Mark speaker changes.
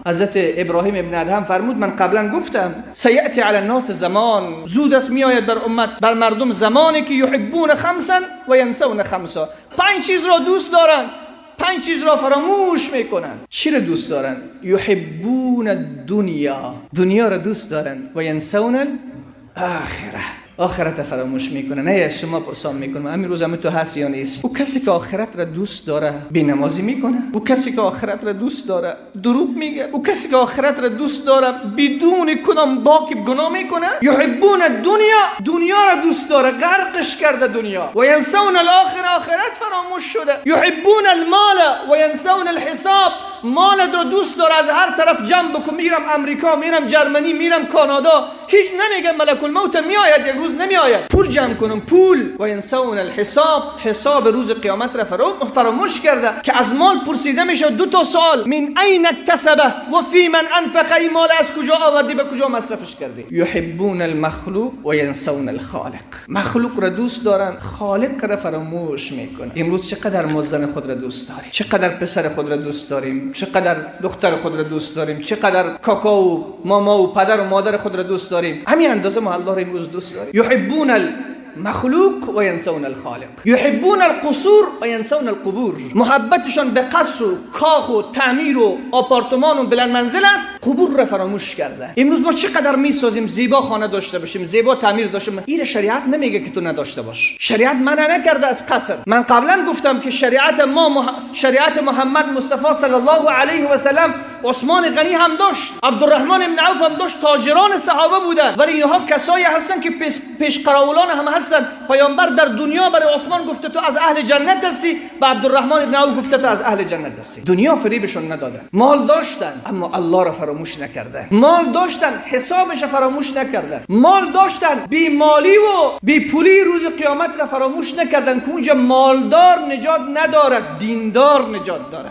Speaker 1: حضرت ابراهیم ابن ادهم فرمود من قبلا گفتم سیأتی علی الناس زمان، زود است میآید بر امت، بر مردم زمانی که یحبون خمسا و ینسون خمسا، 5 چیز را دوست دارن، 5 چیز را فراموش میکنن. چی را دوست دارن؟ یحبون الدنیا، دنیا را دوست دارن، و ینسون الاخره، آخرت فراموش میکنه. نه از شما پرسان میکنم همین روز هم تو هست یا نیست. او کسی که آخرت را دوست داره بی‌نمازی میکنه، او کسی که آخرت را دوست داره دروغ میگه، او کسی که آخرت را دوست داره بدون کدام باک گناه میکنه. یحبون الدنیا، دنیا را دوست داره، غرقش کرده دنیا. و ینسون الاخره، آخرت فراموش شده. یحبون المال و ینسون الحساب، مال را دوست داره، از هر طرف جمع بکن، میرم امریکا، میرم جرمنی، میرم کانادا، هیچ نمیگه ملک الموت میآید یک روز نمیآید، پول جمع کنم پول. و ینسون الحساب، حساب روز قیامت را فراموش کرده که از مال پرسیده میشه 2 تا سوال، من این اکتسبه و فی من انفقه، این مال از کجا آوردی به کجا مصرفش کردی. یحبون المخلوق و ینسون الخالق، مخلوق را دوست دارن، خالق را فراموش میکنن. امروز چقدر ما زن خود را دوست داریم، چقدر پسر خود را دوست داریم، چقدر دختر خود را دوست داریم، چقدر کاکا و ماما و پدر و مادر خود را دوست داریم، همین اندازه ما الله را امروز دوست داریم. یحبون المخلوق و ینسون الخالق، یحبون القصور و ینسون القبور. محبتشان به قصر و کاخ و تعمیر و آپارتمان و بلند منزل است، قبور را فراموش کرده. امروز ما چقدر میسازیم زیبا خانه داشته باشیم، زیبا تعمیر داشته باشیم. این شریعت نمیگه که تو نداشته باش، شریعت منع نکرده از قصر. من قبلا گفتم که شریعت ما، شریعت محمد مصطفی صلی الله علیه و سلم، عثمان غنی هم داشت، عبدالرحمن بن عوف هم داشت، تاجران صحابه بودند، ولی اینها کسایی هستند که پیش قراولان هم هستند. پیامبر در دنیا برای عثمان گفته تو از اهل جنت هستی، به عبدالرحمن ابن عوف گفته تو از اهل جنت هستی. دنیا فریبشون نداده، مال داشتن اما الله را فراموش نکردن، مال داشتن حسابش فراموش نکردن، مال داشتن بی مالی و بی پولی روز قیامت را فراموش نکردن که اونجا مالدار نجات ندارد، دیندار نجات دارد.